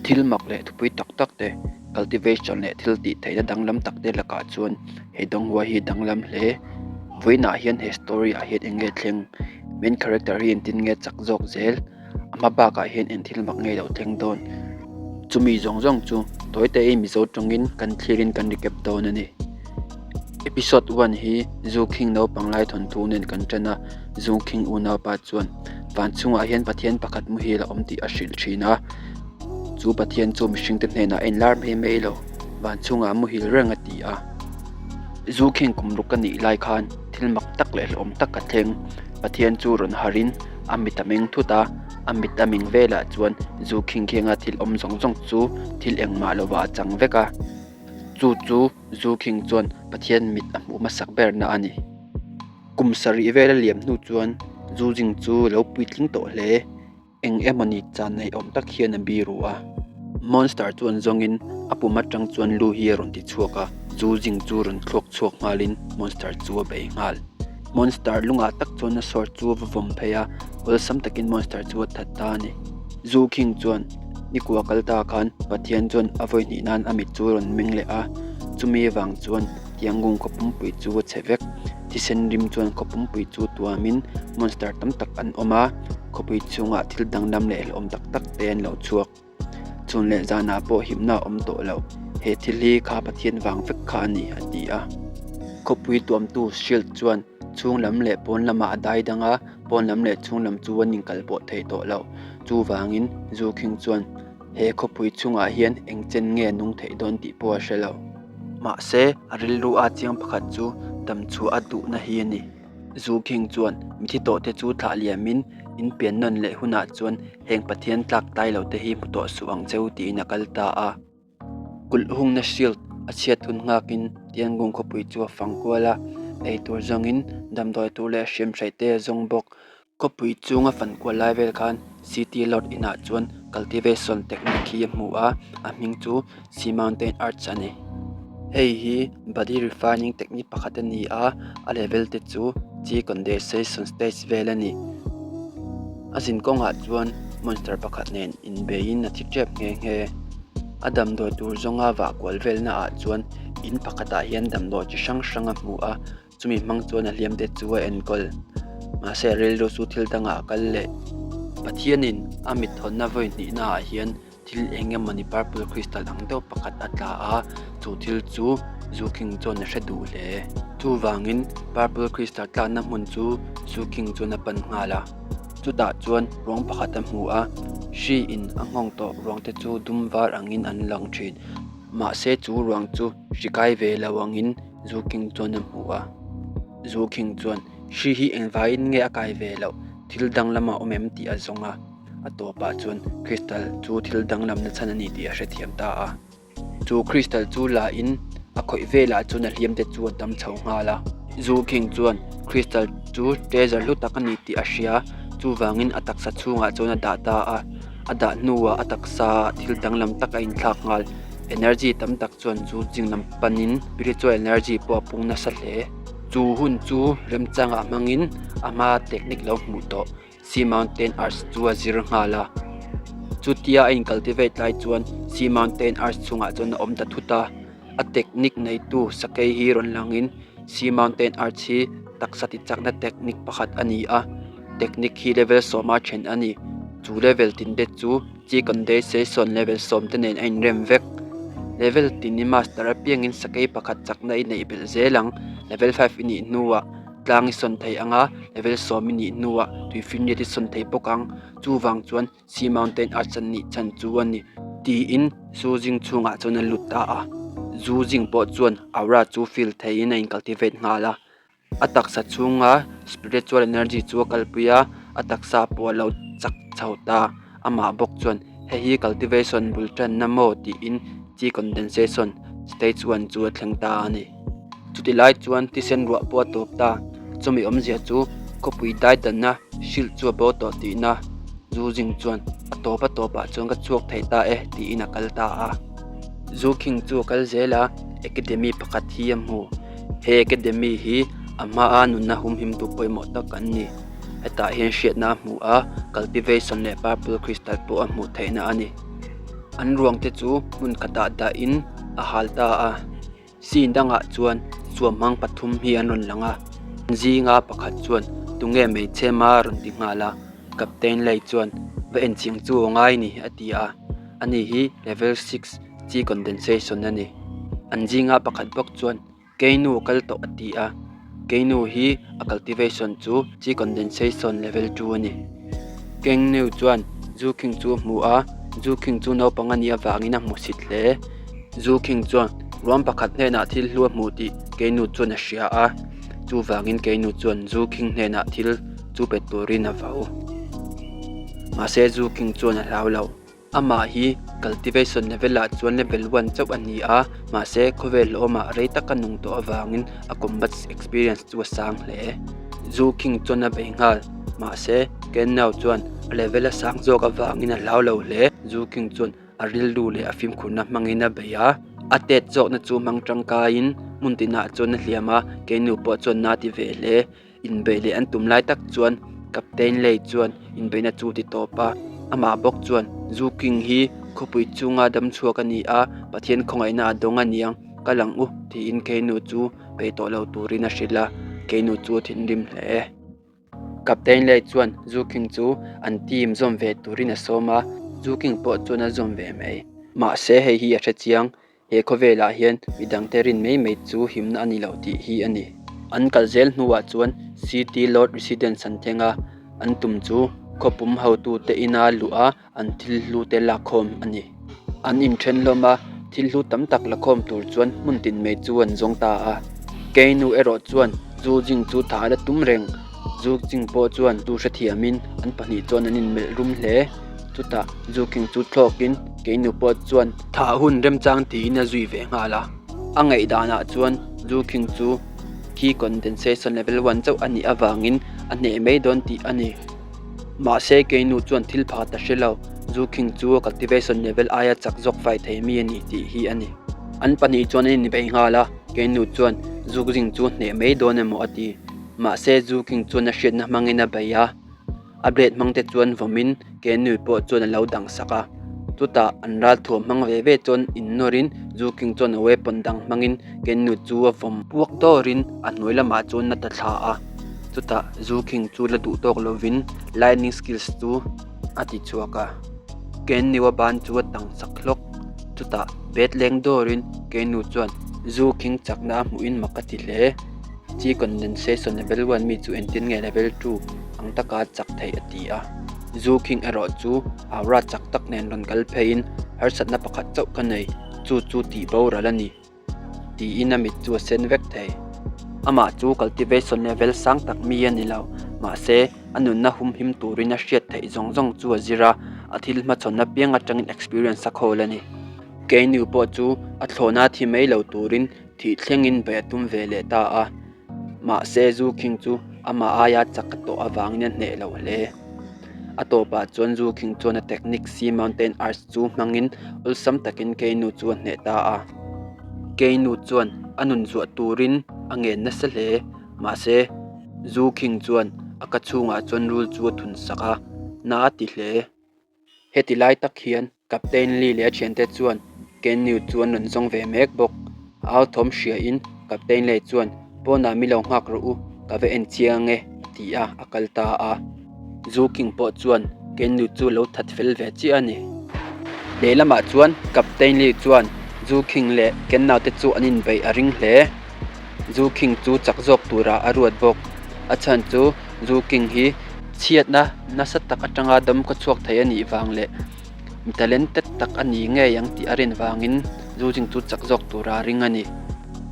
Thil mak leh thupui tak tak te, cultivation leh thil tih theihna danglam tak te lakah chuan he donghua hi a danglam hle. Vawiinah hian he story ah hian eng nge thleng? Main character hi engtin nge chak zawk zel? A hma bakah hian eng thil mak nge lo thleng dawn? Chumi zawng zawng chu tawi teiin Mizo tawngin kan thlirin kan recap dawn a ni. Episode one hi Zu Khing naupang lai thawnthu nen kan ṭan a, Zu Khing unaupa chuan van chungah hian Pathian pakhat muhil a awm tih a hrilh ṭhin a, chu Pathian chu mihringte hnenah a inlar mai mai lo, van chungah muhil reng a ti a. Zu Khing kum ruk ka nih lai khan thil mak tak leh hlauhawm tak ka thleng, Pathian chu rawn harhin a mit a meng thut a, a mit a meng velah chuan Zu Khing khianga thil awm zawng zawng chu thil engmah lovah a chang vek a, chu chu Zu Khing chuan Pathian mit a hmuh hmasak berna a ni. Kum sarih vel a liam hnu chuan Zu Jing chu lo puitling tawh hle. Eng emawni chan nei awm tak hian a biru a. Monster chuan zawngin a pum atang chuan lu hi a rawn ti chhuak a, Zu Jing chu rawn thluak chhuak nghalin Monster chu a bei nghal. Monster lungah tak chuan a sword chu a va vawm phei a, awlsam takin Monster chu a that ta a ni. Zu Khing chuan Nikua kal ta khan Pathian chuan a vawi hnih nan a mit chu a rawn meng leh a, chumi avang chuan Tiangung khaw pumpui chu a chhe vek. Thisen rim chuan khaw pumpui chu tuamin monster tam tak an awm a, khawpui chhungah thil danglam leh hlauhawm tak tak te an lo chhuak. Chhun leh zanah pawh himna a awm tawh lo, he thil hi kha Pathian vang vek kha a ni, a ti a. Khawpui tuamtu Shield chuan chhung lam leh pawn lamah a dai dang a, pawn lam leh chhung lam chu an inkal pawh thei tawh lo. Chuvangin Zu Khing chuan he khawpui chhungah hian eng chen nge nung theih dawn tih pawh a hre lo. Mahse, a rilru a chiang pakhat chu damchhuah a duhna hi a ni. Zu Khing chuan mithi tawhte chu thlah liamin in pian nawn leh hunah chuan heng Pathian tlak tlai lote hi hmu tawh suh ang cheu tiin a kal ta a. Kulh hungna shield a chhiat hun nghakin Tiangung khawpui chu a fang kual a, ei tur zawngin damdawi tur leh hriam hraih te a zawng bawk. Khawpui chunga fan kual lai vel khan City Lord inah chuan cultivation technique hi a hmu a, a hming chu Sea Mountain Arts a ni. Hei hi body refining technique pakhat a ni a, a level te chu chi condensation stage vel a ni. A zin kawngah chuan monster pakhat nen inbeiin a thi tep nghe nghe. A damdawi tur zawnga vah kual velna ah chuan in pakhatah hian damdawi chi hrang hrang a hmu a, chumi hmang chuan a hliam te chu a enkawl. Mahse a rilru chu thil dangah a kal leh. Pathianin a mit thawnna vawi hnihna ah hian Thil eng emawni purple crystal ang deuh pakhat a tla a, chu thil chu Zu King chuan a hre duh hle. Chuvangin purple crystal tlakna hmun chu Zu King chuan a pan nghal a. Chutah chuan ruang pakhat a hmu a, hri in a nghawng tawh ruang te chu dum var angin an lang thin. Mahse chu ruang chu hri kai ve lo angin Zu King chuan a hmu a. Zu King chuan hri hi engvaiin nge a kai ve loh, thil danglam a awm em tih a zawng a. A tawpah chuan crystal chu thil danglamna chhan a ni tih a hrethiam ta a. Chu crystal chu la in a khawih velah chuan a hliam te chu a dam chho nghal a. Zu King chuan crystal chu treasure hlu tak a ni tih a hria, chuvangin a taksa chhungah chuan a dah ta a. A dah hnuah a taksa thil danglam tak a inthlak nghal. Energy tam tak chuan zu ching lam panin spiritual energy pawh a pung nasa hle. Chu hun chu remchangah hmangin a hma technique lo hmuh tawh. Sea Mountain Arts chu a zir nghal a, chutia a incultivate lai chuan Sea Mountain Arts chhungah chuan a awm ta thut a, a technique neitu sakei hi rawn langin Sea Mountain Arts hi taksa tichakna technique pakhat a ni a, technique hi level sawma then a ni, chu level tin te chu Chi Condensation level sawm te nen a inrem vek, level tin i master apiangin sakei pakhat chakna i neih belh zel ang, level 5 i nih hnuah. Tlang i sawn thei ang a, level sawm i nih hnuah tuifinriat i sawn thei bawk ang. Chuvang chuan Sea Mountain Arts an nih chhan chu a ni. Tiin Zu Jing chhungah chuan a lut ta a. Zu Jing pawh chuan aura chu feel theiin a incultivate nghal a. A taksa chhunga spiritual energy chu a kalpui a, a taksa pawh a lo chak chho ta. Amah bawk chuan hei hi cultivation bul tanna maw tiin chi condensation stage one chu a thleng ta a ni. Chuti lai chuan thisen ruah pawh a tawp ta, chumi awmzia chu khawpui dai danna hrilh chu a bo tawh tihna Zu Jing chuan a tawp a tawpah chuan ka chhuak thei ta e tiin a kal ta a. Zu King chu a kal zel a, academy pakhat hi a hmu. He academy hi a hmaa nunna humhimtu pawimawh tak an ni. Hetah hian hriatna a hmu a, cultivation leh purple crystal pawh a hmuh theihna a ni. An ruangte chu hmun khatah dahin a hal ta a. Scene dangah chuan suamhmang pathum hi an rawn lang a. An zinga pakhat chuan tunge hmeichhe ma rawn ti nghal a. Captain Lei chuan va enchiang chu a ngai ni a ti a. Ani hi level six chi condensation a ni. An zinga pakhat bawk chuan Keinu kal tawh a ti a, Keinu hi a cultivation chu chi condensation level 2 a ni. Kengnu chuan Zu King chu a hmu a, Zu King chu naupang a nih avangin a hmusit hle. Zu King chuan ruam pakhat hnenah thil hlu a hmuh tih Keinu chuan a hria a, chuvangin Keinu chuan Zu King hnenah thil chu pe turin a vau. Mahse Zu King chuan a hlau lo. Amah hi cultivation level ah chuan level one chauh a ni a, mahse khawvel hlawmah rei taka nung tawh avangin a combat experience chu a sang hle. Zu King chuan a bei nghal, mahse Ken Nao chuan a level a sang zawk avangin a hlau lo hle. Zu King chuan a rilru leh a fimkhurna hmangin a bei a, a tet zawkna chu hmang tangkaiin hmun tinah chuan a hliam a, keinu pawh chuan na ti ve hle. Inbeih leh an tum lai tak chuan Captain Lei chuan inbeihna chu ti tawp a, amah bawk chuan Zu King hi khawpui chunga dam chhuak a ni a, Pathian khawngaihna a dawng a niang, kal ang u tiin Keinu chu peih tawh lo turin a hrilh a, Keinu chu a thinrim hle. Captain Lei chuan Zu King chu an team zawm ve turin a sawm a, Zu King pawh chuan a zawm ve mai. Mahse hei hi a hre chiang, He khawvelah hian midangte rin mai mai chu himna a ni lo tih hi a ni. An kal zel hnuah chuan City Lord Residence an thleng a, an tum chu khawpum hotute ina luh a an thil hlute lakkhawm a ni. An inthen hlawm a, thil hlu tam tak lakhawm tur chuan hmun tin mai chu an zawng ta a. Keinu erawh chuan Zu Jing chu thah a la tum reng. Zu Jing pawh chuan chu hrethiamin an pahnih chuan an inmelh rum hle. Chutah Zu King chu thlawkin keinu pawh chuan thah hun remchang tiin a zui ve nghal a. A ngaihdanah chuan Zu King chu khi condensation level one chauh a nih avangin a hneh mai dawn tih a ni. Mahse keinu chuan thil pakhat a hre lo, Zu King chu a cultivation level aia chak zawk fai thei mi a ni tih hi a ni. An pahnih chuan an inbei nghal a, keinu chuan Zu Jing chu hneh mai dawn emaw a ti. Mahse Zu King chuan a hriatna hmangin a bei a. A blade hmang te chuan vawmin Kenui pawh chuan a lo dang sak a. Chutah an ralthuam hmang ve ve chuan innawrin Zu King chuan a weapon dang hmangin Kenui chu a vawm puak dawrin a hnuai lamah chuan a ta thla a. Chutah Zu King chu la duh tawk lovin lightning skills chu a ti chhuak a. Kenui a ban chu a tang sak hlawk. Chutah bet leng dawrin Kenui chuan Zu King chakna a hmuhin mak a ti hle. Chi condensation level one mi chu engtin nge level two ang taka chak theih a ti a. Zu King erawh chu aura chak tak nen rawn kal pheiin harsatna pakhat chauh ka nei, chu chu tih boral a ni tiin a mit chu a sen vek thei. Amah chu cultivation level sang tak mi a ni lo, mahse a nunna humhim turin a hriat theih zawng zawng chu a zir a, a thil hmachhawn apiang atangin experience a khawl a ni. Keinu pawh chu a thlawhna thi mai lo turin Thih thlengin beih a tum ve leh ta a, mahse Zu King chu amah aia chak a tawh avangin a hneh lo hle. A tawpah chuan Zu King chuan a technique Sea Mountain Arts chu hmangin awlsam takin Keinu chu a hneh ta a. Keinu chuan a nun zuah turin a ngen nasa hle, mahse Zu King chuan a ka chhungah chuan rul chu a thun sak a, na a ti hle. Heti lai tak hian Captain Lee leh a thiante chuan Ken New chu an rawn zawng ve mek bawk. A au thawm hriain Captain Lee chuan, Pawnah mi lo nghak rawh u, ka va en chiang e, a ti a, a kal ta a. Zu King pawh chuan Ken New chu lo that fel ve chiah a ni. Lehlamah chuan Captain Lee chuan Zu King leh Ken naute chu an inbeih a ring hle. Zu King chu chak zawk turah a ruat bawk. A chhan chu Zu King hi chhiatna nasa tak atanga dam khaw chhuak thei a nih vang leh mi talented tak a ni ngei ang tih a rin vangin Zu Jing chu chak zawk tura a ring a ni.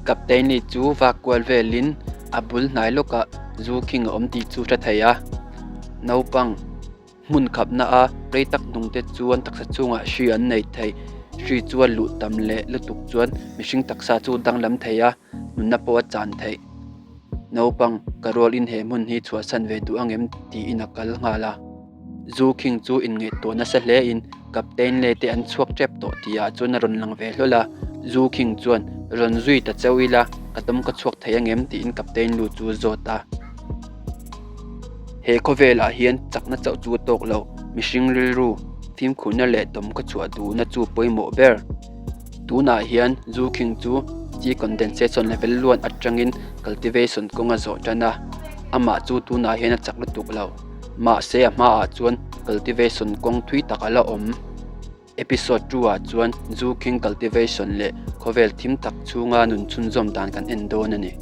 Captain Lee chu vak kual velin a bul hnai lawkah Zu King a awm tih chu hre thei a. Naupang. Hmun khapna a rei tak hnung te chuan taksa chungah hri an nei thei. Hri chu a luh tam leh lutuk chuan mihring taksa chu danglam thei a, nunna pawh a chan theih. Naupang, ka rual in he hmun hi chhuahsan ve duh angem tiin a kal nghal a. Zu King chu inngaihtuah nasa hle in Captain Lei te an chhuak tep tawh tih ah chuan a rawn lang ve hlawl a. Zu King chuan, Rawn zui ta cheu ila, ka tawm ka chhuak thei angem tiin Captain Lu chu a zawt a. He khawvelah hian chakna chauh chu a tawk lo, mihring rilru. Fimkhurna leh dawm ka chhuah duhna chu pawimawh ber. Tunah hian Zu King chu chi condensation level luan atangin cultivation kawng a zawh tan a, amah chu tunah hian a chak lutuk lo. Mahse a hmaah chuan cultivation kawng thui tak a la awm. Episode 2 ah chuan Zu King cultivation leh khawvel thim tak chhunga nun chhunzawm dan kan en dawn a ni.